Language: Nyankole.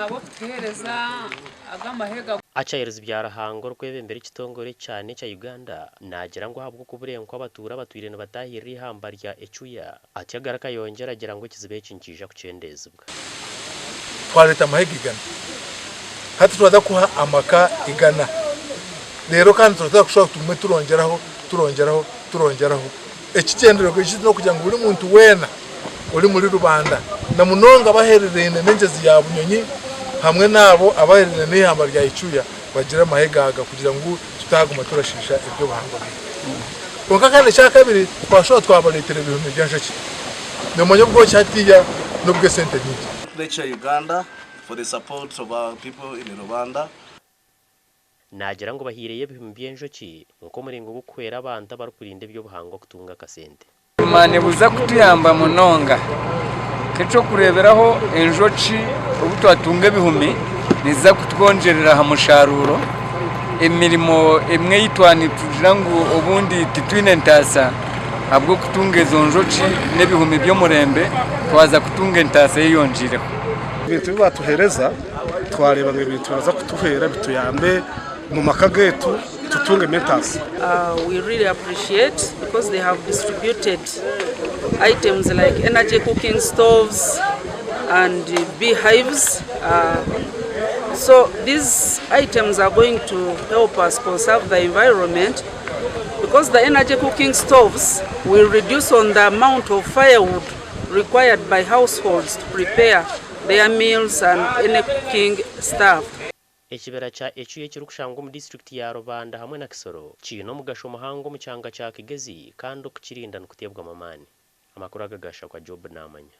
Mwesiima ahabw'okutuheereza aga amahega. Achairezi Byaruhanga orikwebembera ekitongore ekya Nature Uganda naagira ngu ahabw'okubura enku abatuura batwire nibatahirira eihamba rya Echuya atyo agaruka ayongyera agira ngu ekizibu eki nikiija kukyendeezibwa. Twareeta amahega igana. Hati twaza kuha amaka igana. Reero kandi turaza kushuba tugume turongyeraho, turongyeraho, turongyeraho. Ekigyendererwa ekitu n'okugira ngu buri muntu weena ori muri Rubanda na munonga abahereraine n'engyezi ya Bunyonyi hamwe n'abo abahereraine n'eihamba rya Icuya bagire amahega aga kugira ngu tutaguma turashiisha eby'obuhangwa byaitu. Kwonka kandi ekyakabiri twashuba twabareetera ebihumi by'enjoki. Nomanya obwoki hatiiya n'obw'esente nyingi. Nature Uganda for the support of our people in Rubanda. Naagira ngu bahaireyo ebihumi by'enjoki nk'omuringo gw'okuhwera abantu abarikurinda eby'obuhangwa kutunga akasente. Buzima nibuza kutuyamba munonga. Nk'eky'okureeberaho enjoki obu twatunga ebihumi niziza kutwongyerera aha musharuuro, emirimo emwe ei twaba nitugira ngu obundi titwine ntaasa ahabw'okutunga ezo njoki n'ebihumi by'omurembe twaza kutunga entaasa eyeyongyeireho. Ebintu ebi batuheereza twareeba ngu ebintu biraza kutuhwera bituyambe omu maka gaitu tutungemu entaasa. We really appreciate because they have distributed items like energy cooking stoves and beehives. So these items are going to help us conserve the environment because the energy cooking stoves will reduce on the amount of firewood required by households to prepare their meals and any cooking stuff. Ekibira kya Echuya ekirikushangwa omu disiturikiti ya Rubanda hamwe na Kisoro kiine omugasho muhango omu kyanga kya Kigezi kandi okukirinda nikuteebwamu amaani. Amakuru aga gashakwa Job Namanya.